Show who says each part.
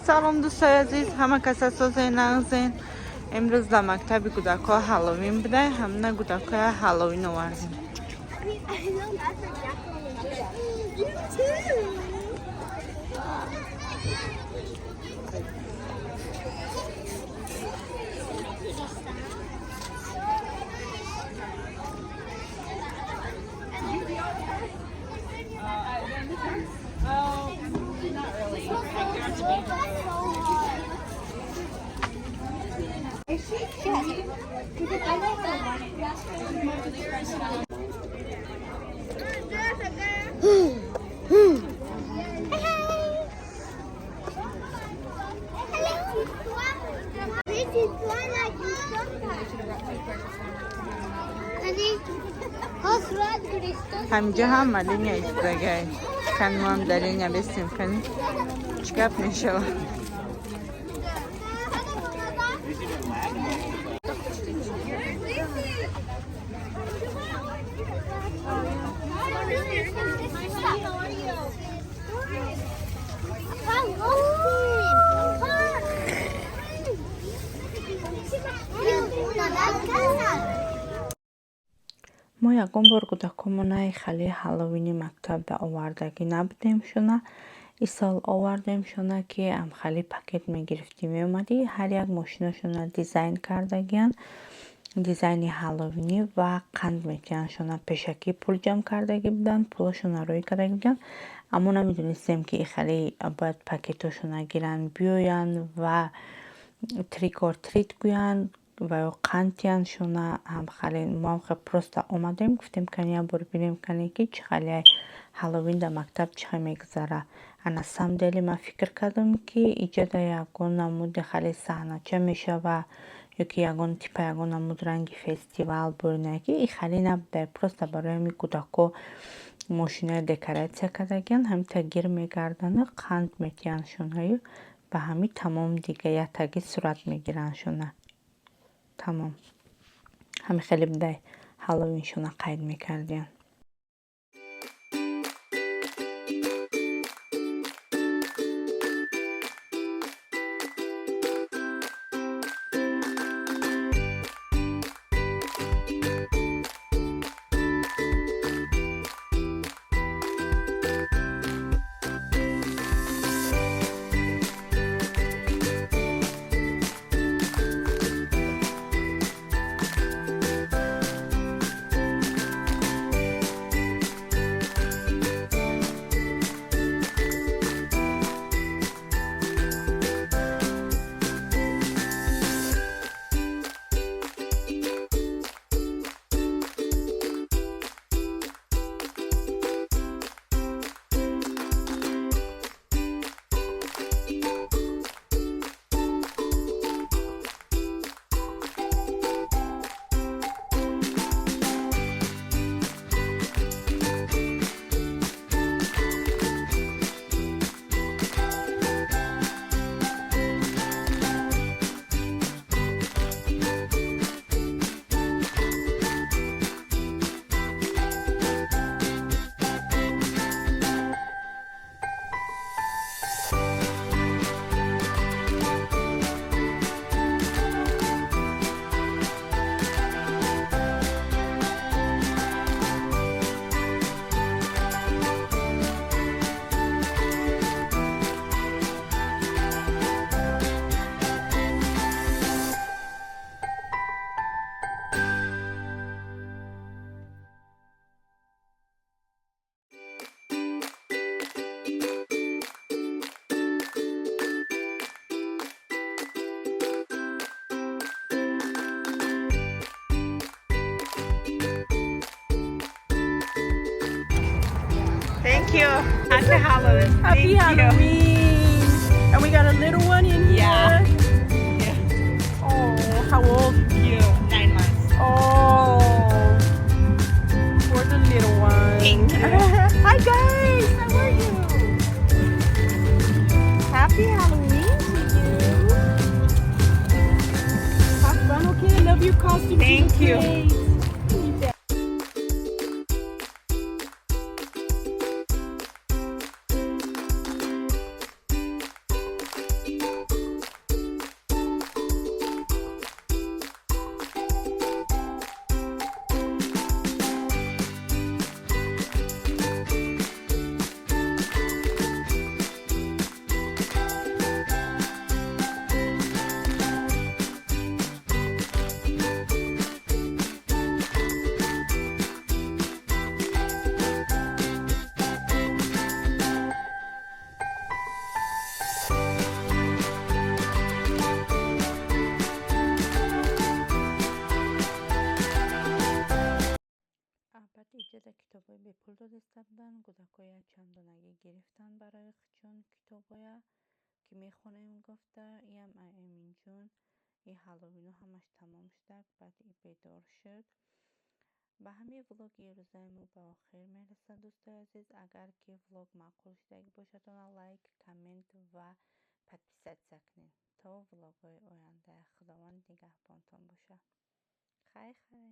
Speaker 1: Салом, дӯстои азиз, ҳама каса созен, нағзен. Имрӯз дар мактаби кӯдакҳо Ҳалловин буда, ҳамина кӯдакҳоя Ҳалловин овардем.
Speaker 2: I know that's exactly what you do. You too.
Speaker 1: Ҳаминҷо ҳама линия истодагай. Кани мо ҳам дар линия бестем, кани чӣ гап мешавад.
Speaker 3: Мо ягон бор кӯдакҳомона хеле Ҳалловини мактабда овардагӣ набудем шуна. Исол овардем шуна, ки амхали пакет мегирифтӣ, меомадӣ, ҳар як мошинашона дизайн кардагиянд, дизайни ҳалловинӣ, ва қанд метиҳанд шуна. Пешакӣ пул ҷамъ кардагӣ буданд, пулашонро рӯй кардагӣ буданд, аммо намедонистем, ки ихали бояд пакетҳошона гиранд, биёянд ва trick or treat гӯянд ва ё қанд тиҳанд шуна. Ҳамхали мо ҳам хел просто омадем, гуфтем, кани як бор бинем, кане ки чӣ хеле Ҳалловин дар мактаб чӣ хел мегузара. А на самом деле ман фикр кардам, ки иҷода ягон намуди хеле саҳнача мешава ё ки ягон типа, ягон намуд ранги фестивал бурина, ки и хеле набуда. Просто барои ҳамин кӯдакҳо мошинаи декоратсия кардагиянд, ҳамита гир мегардану қанд метиҳанд шунаю ба ҳамин тамом. Дига яктаги сурат мегиранд шуна, тамом. Ҳамин хеле будай Ҳалловиншона қайд мекардиянд.
Speaker 1: Thank you. Happy Halloween.
Speaker 4: Happy
Speaker 1: Thank you.
Speaker 4: Halloween! And we got a little one in here.
Speaker 1: Yeah.
Speaker 4: Oh, how old?
Speaker 1: You. 9 months.
Speaker 4: Oh, for the little one.
Speaker 1: Thank you.
Speaker 4: Hi guys, how are you? Happy Halloween to you. Have fun, okay? I love your costume.
Speaker 1: Thank you.
Speaker 4: Great.
Speaker 3: Ки мехонем гуфта, иам Эминҷон, и Ҳаллоуино ҳамаш тамом шудак, баъд и бедор шуд. Ба ҳамин влоги ирӯзаи мо ба охир мерасад, дӯстои азиз. Агар ки влог маъқул шудагӣ бошад, она лайк, коммент ва подписаться кунед. То влогҳои оянда, Худованд нигаҳбонтон бошад. Хай, хай.